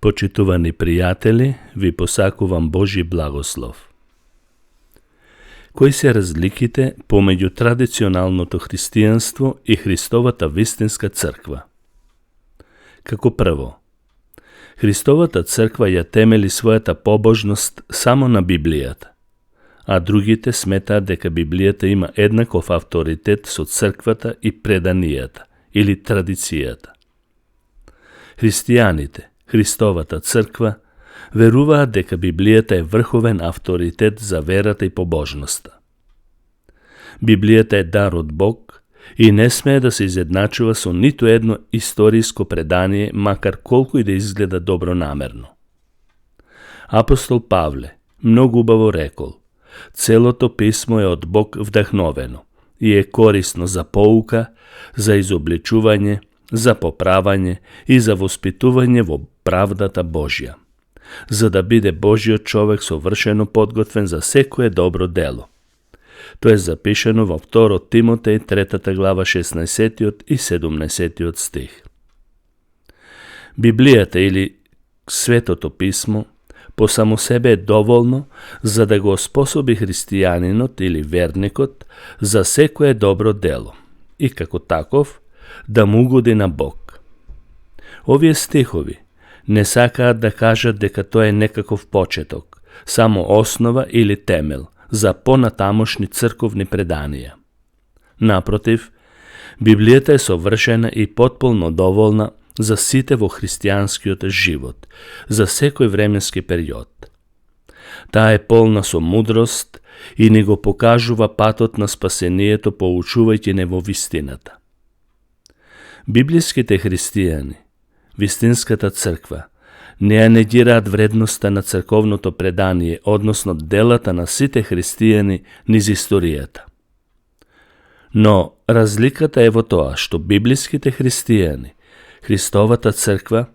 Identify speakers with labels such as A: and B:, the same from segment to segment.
A: Почитувани пријатели, ви посакувам Божи благослов. Кои се разликите помеѓу традиционалното христијанство и Христовата вистинска црква? Како прво, Христовата црква ја темели својата побожност само на Библијата, а другите сметаат дека Библијата има еднаков авторитет со црквата и преданијата или традицијата. Христијаните, Христовата црква, веруваат дека Библијата е врховен авторитет за верата и побожноста. Библијата е дар од Бог и не смее да се изедначува со ниту едно историско предание, макар колку и да изгледа добронамерно. Апостол Павле многу убаво рекол: целото писмо е од Бог вдахновено и е корисно за поука, за изобличување, за поправање и за воспитување во правдата Божја, за да биде Божјиот човек совршено подготвен за секое добро дело. Тоа е запишано во 2 Тимотеј 3 глава 16 и 17 стих. Библијата или Светото писмо по само себе е доволно за да го оспособи христијанинот или верникот за секое добро дело и како таков да му угоди на Бог. Овие стихови не сакаат да кажат дека тоа е некаков почеток, само основа или темел за понатамошни црковни преданија. Напротив, Библијата е совршена и потполно доволна за сите во христијанскиот живот, за секој временски период. Таа е полна со мудрост и ни го покажува патот на спасението, поучувајќи не во вистината. Библиските христијани, вистинската црква, не ја негираат вредноста на црковното предание, односно делата на сите христијани низ историјата. Но разликата е во тоа што библиските христијани, Христовата црква,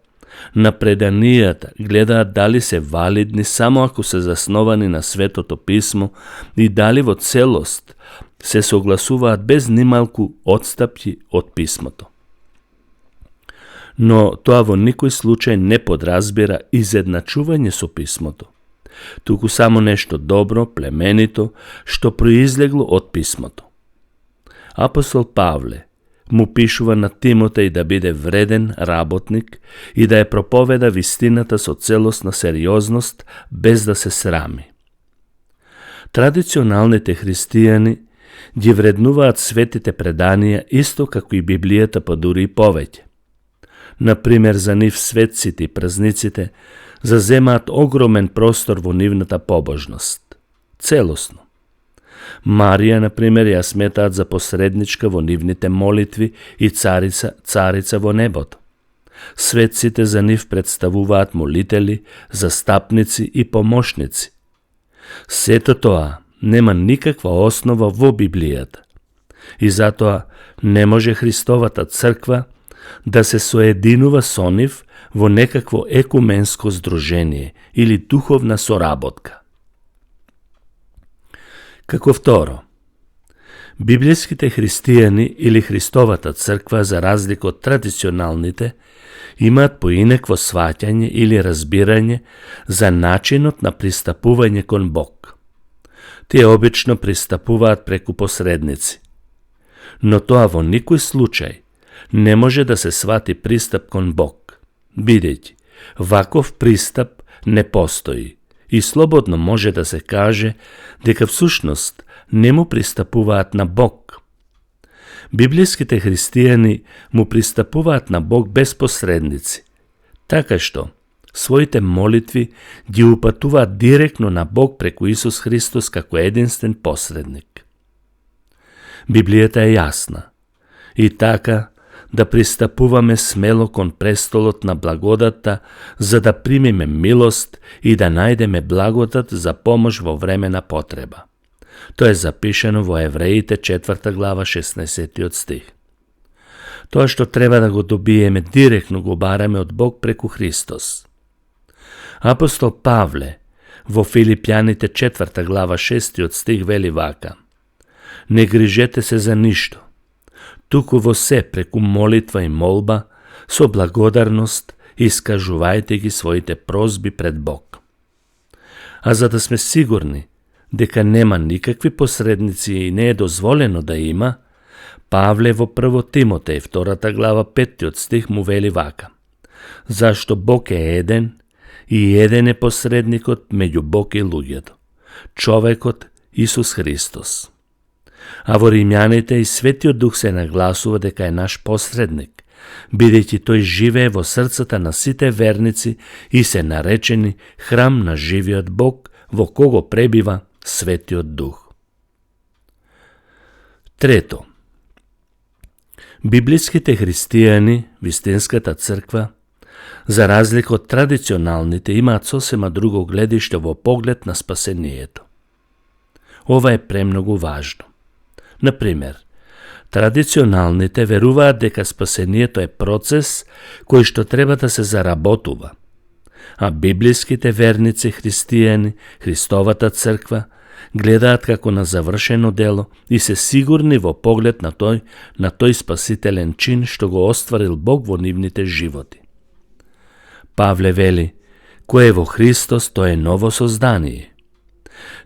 A: на преданијата гледаат дали се валидни само ако се засновани на Светото писмо и дали во целост се согласуваат без нималку отстапки од писмото. Но тоа во никој случај не подразбира изедначување со писмото, туку само нешто добро, племенито, што произлегло од писмото. Апостол Павле му пишува на Тимотеј да биде вреден работник и да ја проповеда вистината со целосна сериозност, без да се срами. Традиционалните христијани ги вреднуваат светите преданија исто како и Библијата, па дури и повеќе. Например, за нив светците и празниците заземаат огромен простор во нивната побожност. Целосно. Марија, например, ја сметаат за посредничка во нивните молитви и царица во небото. Светците за нив представуваат молители, застапници и помошници. Сето тоа нема никаква основа во Библијата. И затоа не може Христовата црква да се соединува со нив во некакво екуменско здружение или духовна соработка. Како второ, библиските христијани или Христовата црква, за разлика од традиционалните, имаат поинакво сваќање или разбирање за начинот на пристапување кон Бог. Тие обично пристапуваат преку посредници. Но тоа во никој случај не може да се свати пристап кон Бог, бидејќи ваков пристап не постои и слободно може да се каже дека всушност не му пристапуваат на Бог. Библиските христијани му пристапуваат на Бог без посредници, така што своите молитви ги упатуваат директно на Бог преку Исус Христос како единствен посредник. Библијата е јасна и така да пристапуваме смело кон престолот на благодатта, за да примиме милост и да најдеме благодат за помош во време на потреба. Тоа е запишено во Евреите 4 глава 16 стих. Тоа што треба да го добиеме директно го бараме од Бог преку Христос. Апостол Павле во Филипјаните 4 глава 6 стих вели вака: не грижете се за ништо, туку во се преку молитва и молба, со благодарност искажувајте ги своите прозби пред Бог. А за да сме сигурни дека нема никакви посредници и не е дозволено да има, Павле во 1 Тимотеј 2 глава 5 стих му вели вака: зашто Бог е еден и еден е посредникот меѓу Бог и луѓето, човекот Исус Христос. А во Римјаните и Светиот Дух се нагласува дека е наш посредник, бидејќи тој живее во срцата на сите верници и се наречени храм на живиот Бог, во кого пребива Светиот Дух. Трето, библиските христијани, вистинската црква, за разлика од традиционалните, имаат сосема друго гледиште во поглед на спасението. Ова е премногу важно. Например, традиционалните веруваат дека спасението е процес кој што треба да се заработува, а библиските верници христијани, Христовата црква, гледаат како на завршено дело и се сигурни во поглед на тој спасителен чин што го остварил Бог во нивните животи. Павле вели: кој е во Христос, тој е ново создание.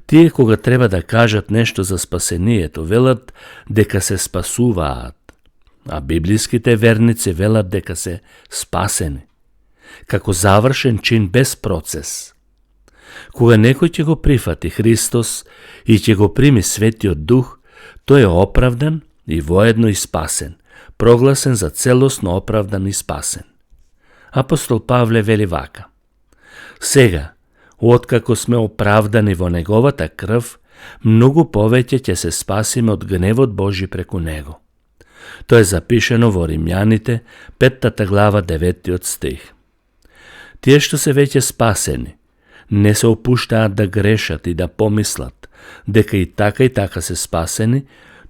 A: Тие кога треба да кажат нешто за спасението, велат дека се спасуваат, а библиските верници велат дека се спасени, како завршен чин без процес. Кога некој ќе го прифати Христос и ќе го прими Светиот Дух, тој е оправдан и воедно и спасен, прогласен за целосно оправдан и спасен. Апостол Павле вели вака: сега, откако сме оправдани во неговата крв, многу повеќе ќе се спасиме од гневот Божи преку него. Тоа е запишено во Римјаните 5 глава 9 стих. Тие што се веќе спасени, не се опуштаат да грешат и да помислат дека и така се спасени,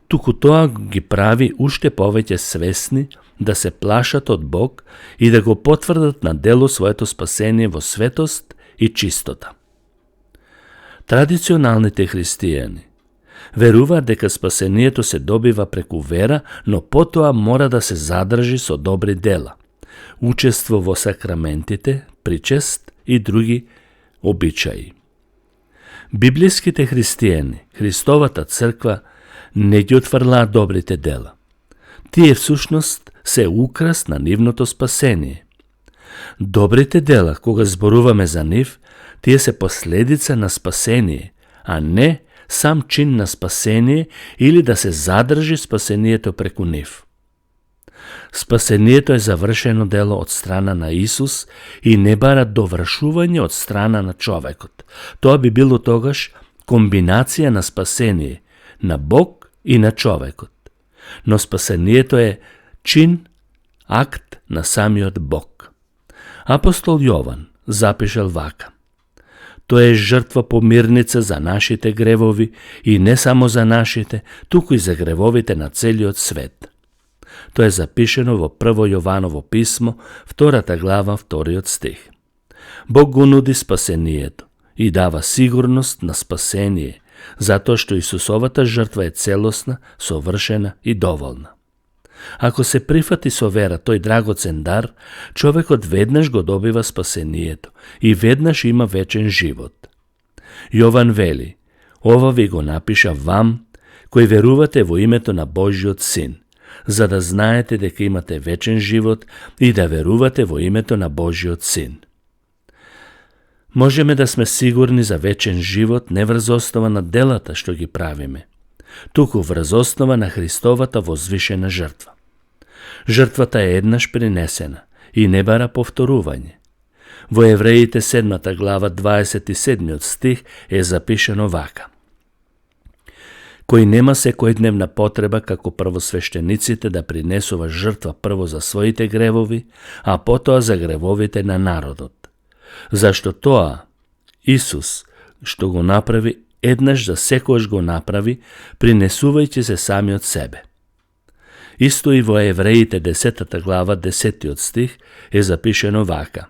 A: туку тоа ги прави уште повеќе свесни да се плашат од Бог и да го потврдат на дело своето спасение во светост и чистота. Традиционалните христијани веруваат дека спасението се добива преку вера, но потоа мора да се задржи со добри дела, учество во сакраментите, причест и други обичаи. Библиските христијани, Христовата црква, не ги отфрлаат добрите дела. Тие всушност се украс на нивното спасение. Добрите дела, кога зборуваме за нив, тие се последица на спасение, а не сам чин на спасение или да се задржи спасението преку нив. Спасението е завршено дело од страна на Исус и не бара довршување од страна на човекот. Тоа би било тогаш комбинација на спасение на Бог и на човекот. Но спасението е чин, акт на самиот Бог. Апостол Јован запишал вака: тоа е жртва помирница за нашите гревови и не само за нашите, туку и за гревовите на целиот свет. Тоа е запишено во 1 Јованово писмо, 2 глава, 2 стих. Бог го нуди спасението и дава сигурност на спасение, затоа што Исусовата жртва е целосна, совршена и доволна. Ако се прифати со вера тој драгоцен дар, човекот веднаш го добива спасението и веднаш има вечен живот. Јован вели: ова ви го напиша вам, кои верувате во името на Божиот Син, за да знаете дека имате вечен живот и да верувате во името на Божиот Син. Можеме да сме сигурни за вечен живот не врз основа на делата што ги правиме, туку врз основа на Христовата возвишена жртва. Жртвата е еднаш принесена и не бара повторување. Во Евреите 7 глава 27 стих е запишено вака: кој нема секојдневна потреба како првосвештениците да принесува жртва прво за своите гревови, а потоа за гревовите на народот. Зашто тоа Исус што го направи, еднаш за секојаш го направи, принесувајќи се самиот себе. Исто и во Евреите 10 глава 10 стих е запишено вака: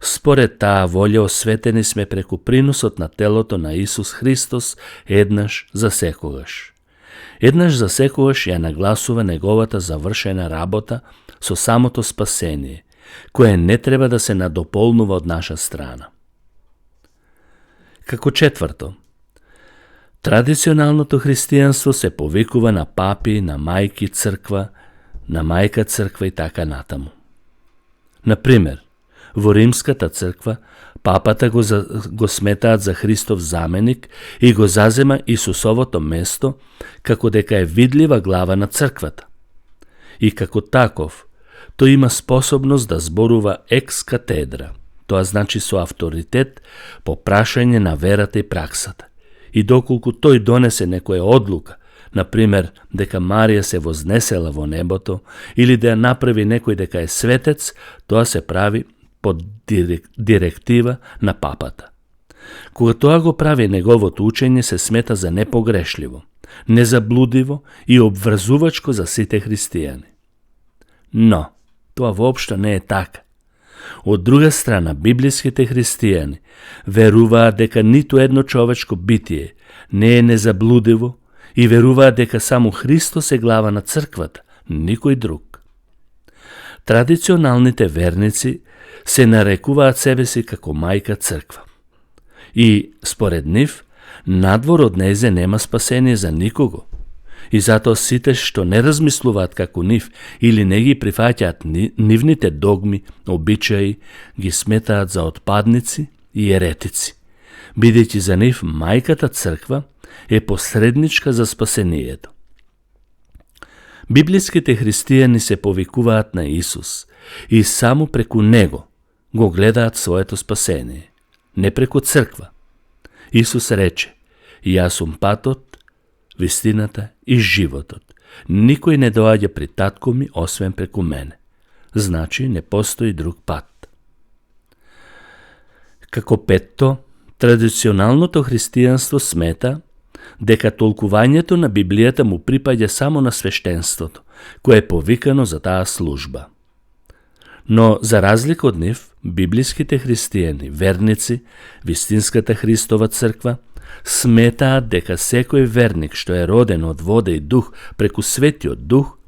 A: според таа волја осветени сме преку приносот на телото на Исус Христос еднаш за секогаш. Еднаш за секогаш ја нагласува неговата завршена работа со самото спасение, koje ne treba da se nadополнува од наша страна. Како четврто, традиционалното христијанство се повикува на папи, на мајки црква, на мајка црква и така натаму. Например, во Римската црква папата го сметаат за Христов заменик и го зазема Исусовото место како дека е видлива глава на црквата. И како таков, тој има способност да зборува екс катедра, тоа значи со авторитет по прашање на верата и праксата. И доколку тој донесе некоја одлука, например, дека Марија се вознесела во небото или да ја направи некој дека е светец, тоа се прави под директива на папата. Кога тоа го прави неговото учење, се смета за непогрешливо, незаблудиво и обврзувачко за сите христијани. Но, тоа воопшто не е така. Од друга страна, библиските христијани веруваат дека ниту едно човечко битие не е незаблудиво и веруваат дека само Христос е глава на црквата, никој друг. Традиционалните верници се нарекуваат себе си како мајка црква. И, според нив, надвор од незе нема спасение за никого. И затоа сите што не размислуваат како нив или не ги прифаќаат нивните догми, обичаи, ги сметаат за отпадници и еретици, бидејќи за нив мајката црква е посредничка за спасението. Библиските христијани се повикуваат на Исус и само преку Него го гледаат своето спасение, не преку црква. Исус рече: "Јас сум патот, вистината и животот. Никој не доаѓа при татко ми, освен преку мене." Значи, не постои друг пат. Како петто, традиционалното христијанство смета дека толкувањето на Библијата му припаѓа само на свештенството, кое е повикано за таа служба. Но, за разлика од нив, библиските христијани, верници, вистинската Христова црква, сметаат дека секој верник што е роден од вода и дух преку Светиот Дух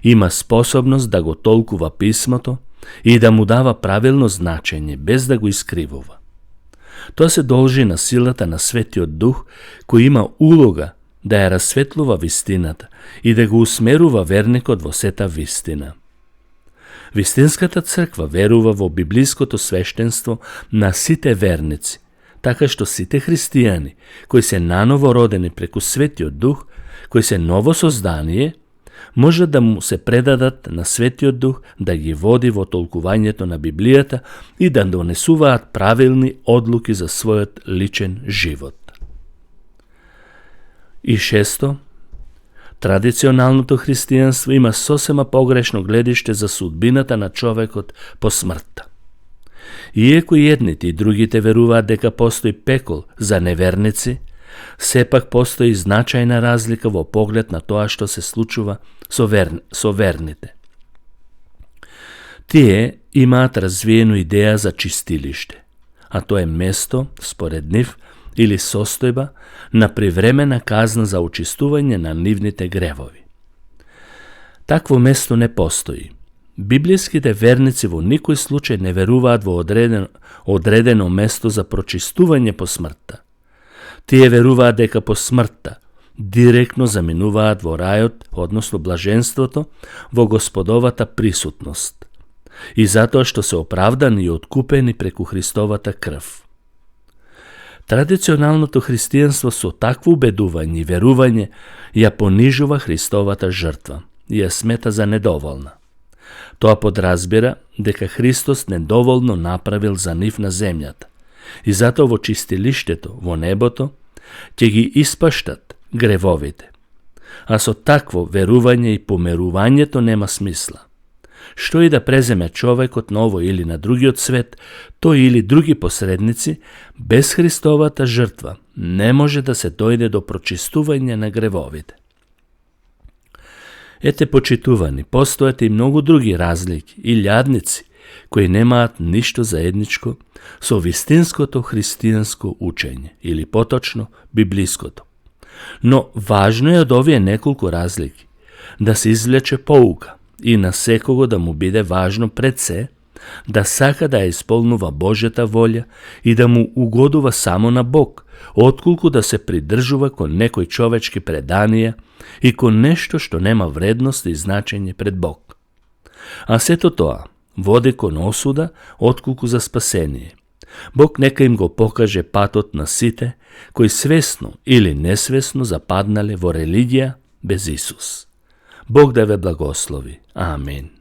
A: има способност да го толкува писмото и да му дава правилно значење без да го искривува. Тоа се должи на силата на Светиот Дух, кој има улога да ја расветлува вистината и да го усмерува верникот во сета вистина. Вистинската црква верува во библиското свештенство на сите верници, така што сите христијани, кои се наново родени преку Светиот Дух, кои се ново создание, може да му се предадат на Светиот Дух да ги води во толкувањето на Библијата и да донесуваат правилни одлуки за својот личен живот. И шесто, традиционалното христијанство има сосема погрешно гледиште за судбината на човекот по смртта. Иако и едните и другите веруваат дека постои пекол за неверници, сепак постои значајна разлика во поглед на тоа што се случува со верните. Тие имаат развиено идеја за чистилиште, а тоа е место, според нив, или состојба на привремена казна за очистување на нивните гревови. Такво место не постои. Библиските верници во никој случај не веруваат во одредено место за прочистување по смртта. Тие веруваат дека по смртта директно заминуваат во рајот, односно блаженството, во Господовата присутност, и затоа што се оправдани и откупени преку Христовата крв. Традиционалното христијанство со такво убедување и верување ја понижува Христовата жртва и ја смета за недоволна. Тоа подразбира дека Христос недоволно направил за нив на земјата и затоа во чистилиштето, во небото, ќе ги испаштат гревовите. А со такво верување и померувањето нема смисла. Што и да преземе човекот на овој или на другиот свет, тој или други посредници, без Христовата жртва не може да се дојде до прочистување на гревовите. Ете, почитувани, постојат и многу други разлики и лјадници кои немаат ништо заедничко со вистинското христијанско учење, или поточно библиското. Но важно е од овие неколку разлики да се извлече поука и на секого да му биде важно пред се да сака да ја исполнува Божјата волја и да му угодува само на Бог, отколку да се придржува кон некои човечки преданија и кон нешто што нема вредност и значење пред Бог. А сето тоа води кон осуда, отколку за спасение. Бог нека им го покаже патот на сите кои свесно или несвесно западнале во религија без Исус. Бог да ве благослови. Амин.